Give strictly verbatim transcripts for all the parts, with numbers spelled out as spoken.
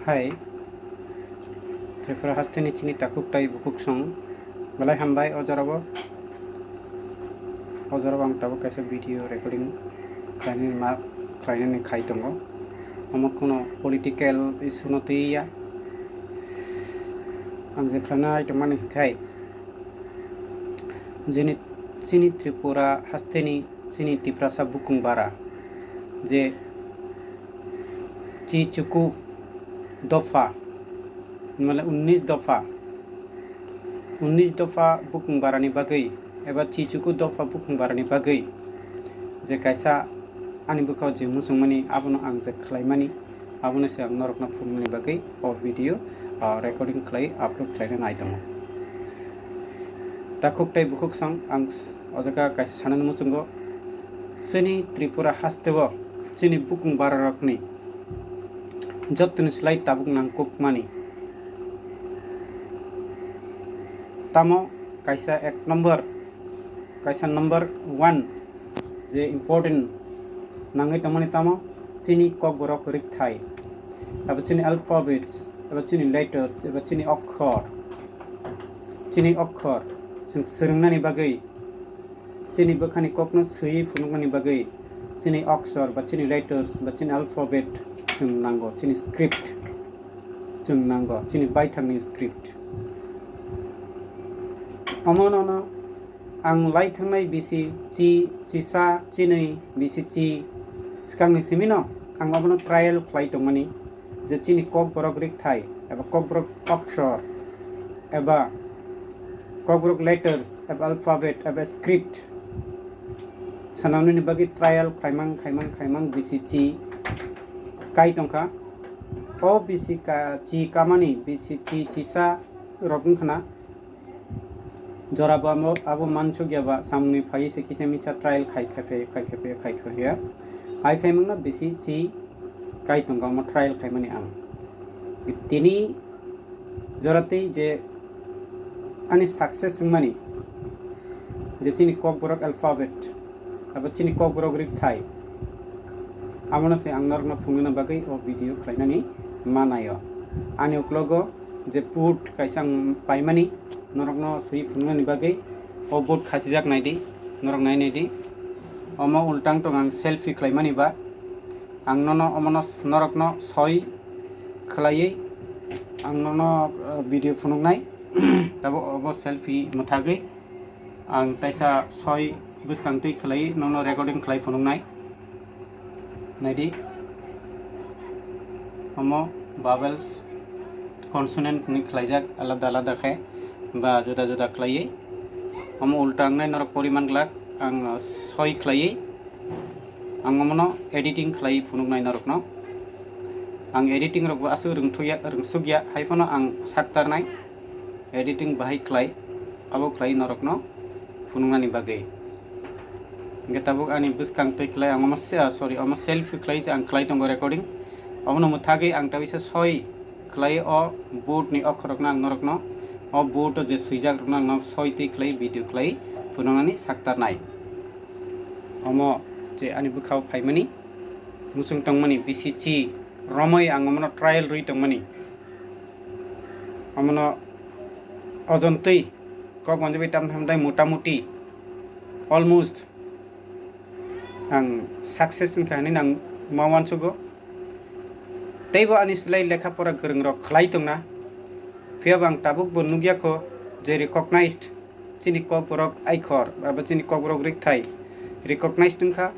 Hai, Tripura hasteni chini takhuk tai bukhuk song belai hambai o jorao. O jorao ang tabuk kaisa video recording khlainani ma khlainani khai tongo. Omo kuno political issue no twi ya. Ang je khlaina ai tongmani hinkhe jini chini Tripura hasteni chini Tiprasa bukung bara je chi chuku dopha, mane unnish dopha, unnish dopha bukung barani bagwi eba chi chuku dopha bukung barani bagwi je kaisa ani bwkhao je muchungmani abono ang je khlaimani, abono se ang norokno phunuknani bagwi o video, ah, recording khlai upload khlaina nai tongo. Takhuk tai bukhuk song ang s-, o jaga kaisa sanani muchungo, chini Tripura hasteo chini bukung bararokni jottoni slai tabuk nangkukmani. Tamo kaisa ek number, kaisa number one je important nangwi tongmani tamo chini kokborok rikthai, abo chini alphabets, abo chini letters, abo chini okhor, chini okhor chwng swrwngnani bagwi, chini bwkhani kokno swiwi phunuknani bagwi chini oksor ba chini letters ba chini alphabet chwng nango, chini script chwng nango, chini baithangni script. Omono no ang lai thangnai bisi chi, chisa, chinwi, bisi chi swkangni simino ang obono trial khlai tongmani je chini kokborok rikthai eba kokborok oksor eba kokborok letters eba alphabet eba script swnamnani bagwi trial khlaimang, khaimang, khaimang bisi chi kai tongkha. O bisi ka-, chi kamani bisi chi chisa rok wngkhana. Jora bo amo, abo mansukya ba samungni phaiwi se kisa misa trial khai, khai, khai, khai, khai, khai, khai, khai, ya. Hai khai mangna bisi si kai tongo omo trial khaimani ang. Tini jora tei je ani success wngmani je chini kokborok alphabet, abo chini kokborok rikthai, abono se ang norokno phunukna bagwi o video khlainani manaio. Ani uklogo je board kaisa ang paimani, norokno swi phunuknani bagwi o board khachijak naidi, norok nai naidi. Omo ultang tong ang selfie khlaimani ba, ang nono omono s-, norokno soi khlaiwi ang nono, eh, video phunuknai. Tabuk obo selfie mwthagwi ang taisa soi bwskang twi khlaiwi nono recording khlai phunuknai. Naidi, omo vowels, consonant hwnwi khlaijak alada alada khe ba juda juda khlaiwi. Omo ulta wngnai norok poriman glak, ang soi khlaiwi ang omono editing khlaiwi phunuknai norokno. Ang editing rokbo aswk rwngthukya, rwngsukya, hai phano ang saktarnai. Editing bahai khlai, abo khlai norokno phunuknani bagwi. Hingke tabuk ani bwskang twi khlai ang omo se-, ah, sorry, omo selfie khlai se ang khlai tongo recording. Omono mwthagwi ang tabisa soi khlai o board ni okhorokno ang norokno, o board o je swijak rokno ang norok soi twi khlai video khlai phunuknani saktarnai. Omo je ani bwkhao phaimani, muchung tongmani, bisi chi romwi ang omono trial rwi tongmani. Omono ojon twi kok manjagwi tamni hamdai motamuti almost ang success wngkha hinwi ang ma uansugo. Teibo ani slai lekha pora kwrwng rok khlai tongna, phiyaba ang tabuk bo nukya kho je recognized chini kokborok aikhor abo chini kokborok rikthai recognized wngkha,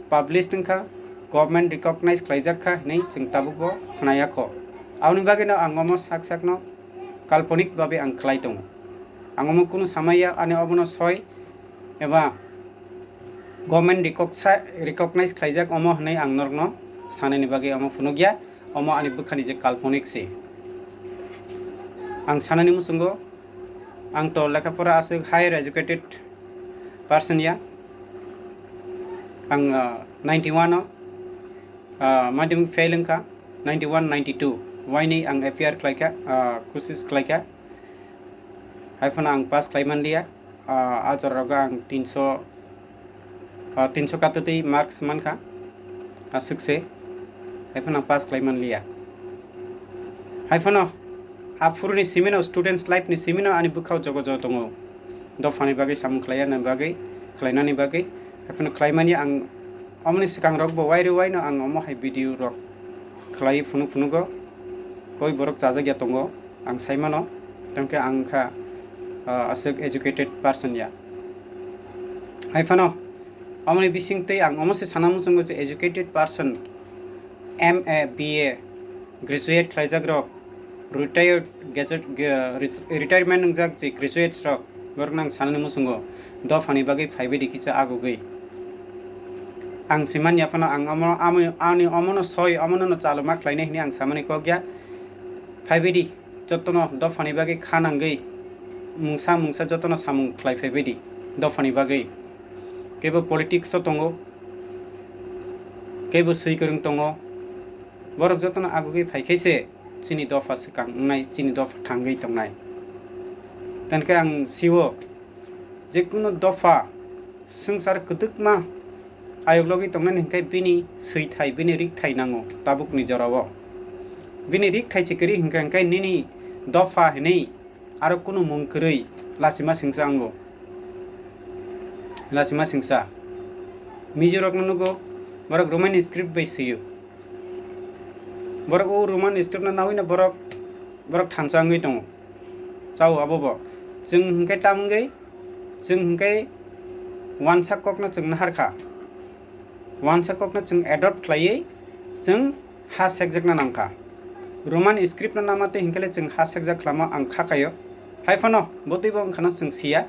published wngkha, government recognize khlaijak kha hinwi chwng tabukbo khnaya kho. Aboni bagwino ang omo sak sakno kalponik babe ang khlai tongo. Ang omo kunu samaya ani obono soi eba government recogsa-, recognize khlaijak omo hinwi ang norokno sanani bagwi omo phunukya, omo ani bwkhani je kalponik se. Ang sanani muchungo, ang to lekha pora aswk higher educated person ya. Ang, ah, ninety one o, ah, madhyamik fail wngkha, ninety one, ninety two. Waini ang F I R khlaikha, ah, kusis khlaikha. Hai phano ang pass khlai manliya. Ah, a jora rogo ang tinso, ah, tinso katwtwi marks mankha. Aswk se. Hai phano ang pass khlai manliya. Hai phano aphuruni simino, students life ni simino ani bwkhao jogo jogo tongo. Dophani bagwi samung khlaina bagwi, khlainani bagwi. Hai phano khlaimani ang omoni swkang rokbo wairi waino ang omo hai video rok khlai phunuk phunugo. Koi borok chajak ya tongo, ang sai mano. Tangkhe ang kha, ah, aswk educated person ya. Hai phano omoni bisingtwi ang omo se sana muchungo je educated person, M A, B A graduate khlaijak rok, retired gazette, ge-, ret-, retirement wngjak je graduates rok, borok nang sanani muchungo dophani bagwi phaibai di kisa agugwi. Ang simanya phano ang omo, ani, ani omono soi, omono no chalo ma khlainai hwnwi ang samani kok ya. Phaibai di, jotono dophani bagwi kha nangwi mungsa mungsa jotono samung khlai phaibai di dophani bagwi. Kebo politics o tongo, kebo swi kwrwng tongo. Borok jotono agugwi phai khe se chini dopha swkang wngnai, chini dopha thangwi tongnai. Tangkhe ang sio, jekunu dopha swngchar kwdwkma ayok logwi tongnani hwnkhe bini swithai, bini rikthai nango tabukni jorao. Bini rikthai se kwrwi hwnkhe, hwnkhe nini dopha hinwi aro kunu mung kwrwi lachima singsa wngo. Lachima singsa. Mizo rokno nugo, borok Roman script bai swio. Borok o Roman script no naui no borok, borok thansa wngwi tongo. Chao abo bo. Chwng hwnkhe tam wngwi, chwng hwnkhe wansa kokno chwng nahar kha. Wansa kokno chwng adopt khlaiwi chwng ha sekjakna nangkha. Roman script no nama tei hinkhe le chwng ha sekjak khlama ang kha kaio. Hai phano bo twibo wngkhano chwng siya.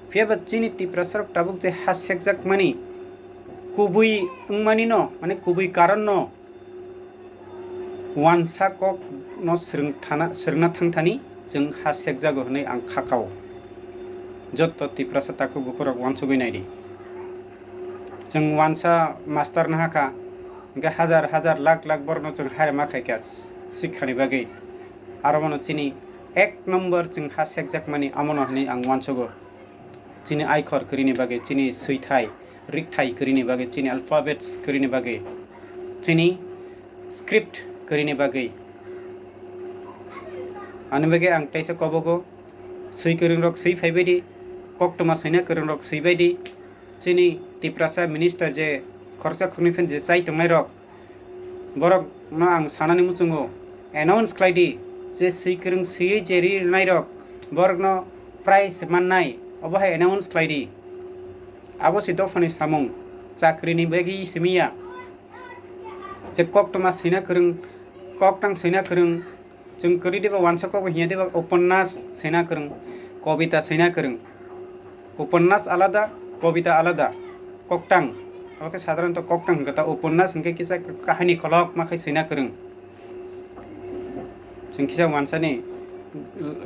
Phiya ba chini Tiprasa rok tabuk je ha sekjak mani kubui wngmani no, mane kubui karon no wansa kok no swrwng thana, swrwngna thang thani chwng ha sekjago hwnwi ang kha kao. Jotto Tiprasa takhuk bukhuk rok wansugwi nai di. Chwng wansa master no hakha, hwnkhe hajar hajar lakh lakh borokno chwng harema khaikha sikhani bagwi. Aro bono chini ek number chwng ha sekjakmani amono hwnwi ang wansugo. Chini aikhor kwrwini bagwi, chini swithai, rikthai kwrwini bagwi, chini alphabets kwrwini bagwi, chini script kwrwini bagwi. Ani bagwi ang teisa kobogo, swi kwrwngrok swi phaibai di, koktwma swina kwrwngrok swibai di. Chini Tiprasa minister je khoroksa khoroknwi phan je chai tongnairok, borokno ang sanani muchungo announce khlai di, je swi kwrwng swiwi je ri rwnairok, borokno prize mannai, obo hai announce khlai di. Abo se dophani samung, chakrini bagwi simi ya. Je koktwma swina kwrwng, koktang swina kwrwng, chwng kwrwi diba wansa kok hiya diba upannas swina kwrwng, kobita swina kwrwng. Upannas alada, kobita alada, koktang. Obo khe sadharanto koktang hwnkha ta, upannas hwnkhe kisa kahani kolokma khai swina kwrwng. Chwng kisa wansani,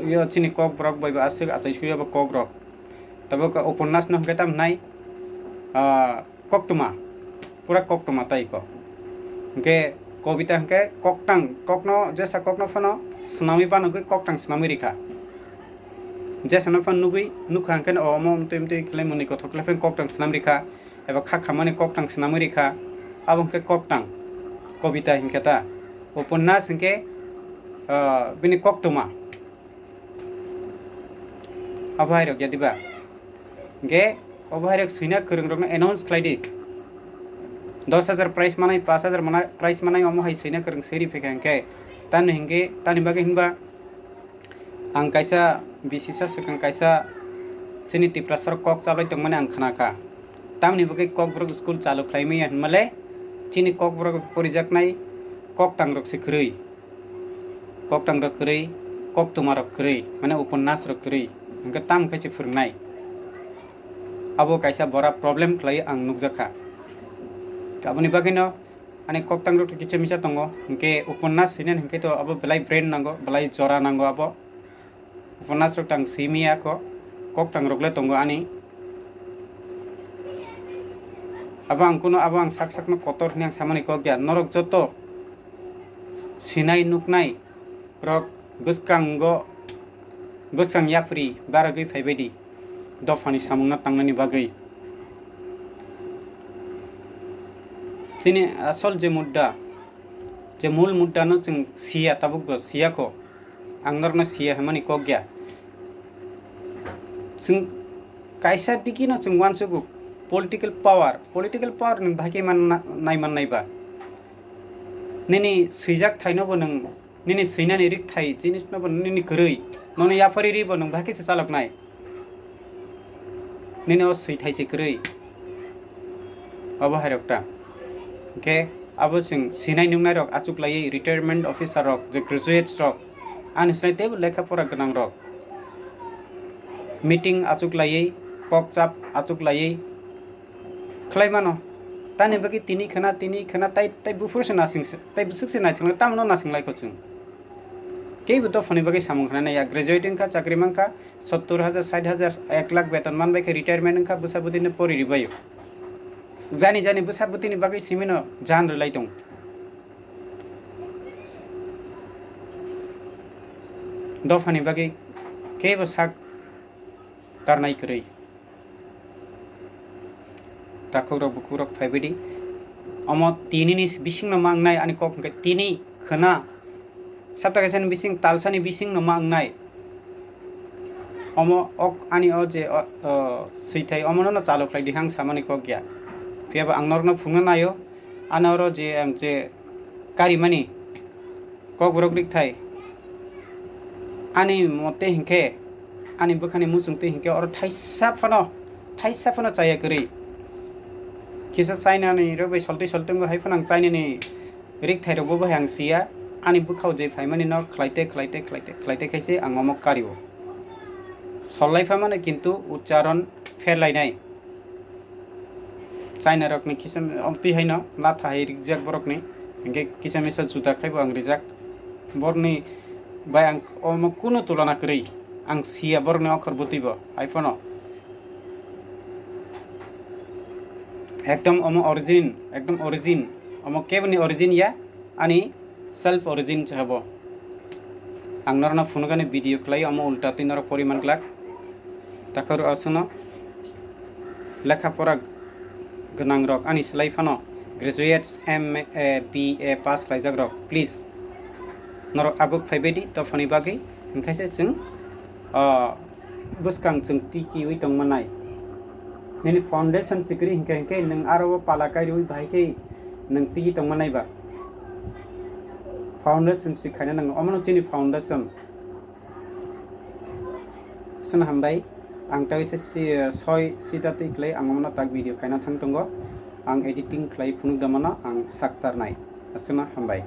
yo chini kok borok bai bo aswk achai suya bo kok rok. Tabuk upannas no hwnkhe tam hnai, ah, koktwma, pura koktwma tai ko. Hwnkhe kobita hwnkhe koktang, kokno, jesa kokno phano swnamwi banogwi koktang swnamwi rikha. Jesano phano nugwi nukha hwnkhe omo mtwi mtwi khlai mwnwi kothok khlai phano koktang swnam rikha, eba kha khamani koktang swnamwi rikha, abo hwnkhe koktang, kobita hwnkhe ta. Upannas hwnkhe, ah, bini koktwma. Abo hai rok ya diba? Hwnkhe obo hai rok swina kwrwng rokno announce khlai di. Dos hajar prize manai, pash hajar mana-, prize manai, omo hai swina kwrwng swi ri phaikha hwnkhe, tani hwnkhe, tani bagwi hwnba ang kaisa bisisa swkang kaisa chini Tiprasa rok kok chalai tongmani ang khna kha. Tamni bagwi kokborok school chalu khlai manya hwnmale chini kokborok porijaknai koktang rok se kwrwi. Koktang rok kwrwi, koktwma rok kwrwi, mane upannas rok kwrwi, hwnkhe tam khai se phwrwngnai. Abo kaisa bora problem khlai ang nukjakha. Aboni bagwino ani koktang rok kisa misa tongo, hwnkhe upannas hinani hwnkhe to abo belai brain nango, belai jora nango abo. Upannas rok tang simi ya kho, koktang rok le tongo ani. Abo ang kuno, abo ang sak sakno kotor hwnwi ang samani kok ya. Norok joto sinai nuknai rok bwskango, bwskang yapri baragwi phaibai di, dophani samungno tangnani bagwi. Chini asol je mudda, je mul mudda no chwng siya, tabuk bo siya kho, ang norokno siya hwnmani kok ya. Chwng kaisa digi no chwng uansugo, political power, political power nwng bahai khe man na-, nai man nai ba. Nini swijak thai no bo nwng, nini swinani rik thai jinis no bo nini kwrwi, nono yaphari ri bo nwng bahai khe se chalok nai. Nini o swi thai se kwrwi. Obo hai rok ta. Hwnkhe abo chwng sinai nuknai rok achuk laiwi retirement officer rok, je graduates rok, ani sinai teibo lekha pora gwnang rok. Meeting achuk laiwi, kok chap achuk laiwi khlai mano. Tani bagwi tini khna, tini khna, tai, tai buphuru se nasing se, tai bwswk se naithok nai, tamo no nasing lai kho chwng. Keibo dophani bagwi samung khna nai ya, graduate wngkha, chakri mankha, sottor hajar, sait hajar, ek lakh beton man bai khe retirement wngkha, bwsa bwtwino pori ribaio. Jani jani bwsa bwtwini bagwi simino jan rwlai tong. Dophani bagwi keibo sak tarnai kwrwi. Takhuk rok bukhuk rok phaibaidi. Omo tini ni bising no ma wngnai ani kok hwnkhe tini khwna. Sapta kaisa ni bising, talsa ni bising no ma wngnai. Omo ok ani o je, o, o, swithai omo no chalo khlai di hang samani kok ya. Phiya ba ang norok no phunukna naio. Ani oro je ang je karimani Kokborok rikthai. Ani mote hinkhe, ani bwkhani muchungtwi hinkhe oro thaisa phano, thaisa phano chaya kwrwi. Kisa chainani rok bai soltwi soltwi wngwi hai phano ang chainani rikthai rokbo bai ang siya. Ani bwkhao je phaimani no khlaite, khlaite, khlaite, khlaite khaise ang omo kario. Sollai phamani kintu ucharon pherlainai. China rokni kisa, omtwi haino latha hai rijak borokni, hinkhe kisa misa juda khaibo ang rijak. Borokni bai ang omo kunu tulana kwrwi, ang siya borokni okhor bwtwibo, hai phano. Ekdom omo origin, ekdom origin, omo keboni origin ya, ani self origin se habo. Ang norokno phunukani video khlai, omo ulta twi norok poriman glak. Takhor aswkno lekha pora gwnang rok ani slai phano graduates, M A, B A pass khlaijak rok, please norok aguk phaibaidi dophani bagwi, hinkhaise chwng, ah, bwskang chwng tikiwi tongmanai. Nini foundation sikri hinkhe hinkhe nwng aro o pala kairiwi bahai khe nwng tigi tongmanai ba. Foundation sikhaina nango, omono chini foundation. Aswkno hambai, ang tei se si-, soi sita twi khlai ang omono tak video khaina thang tongo. Ang editing khlai phunuk da mano ang sak tarnai. Aswkno hambai.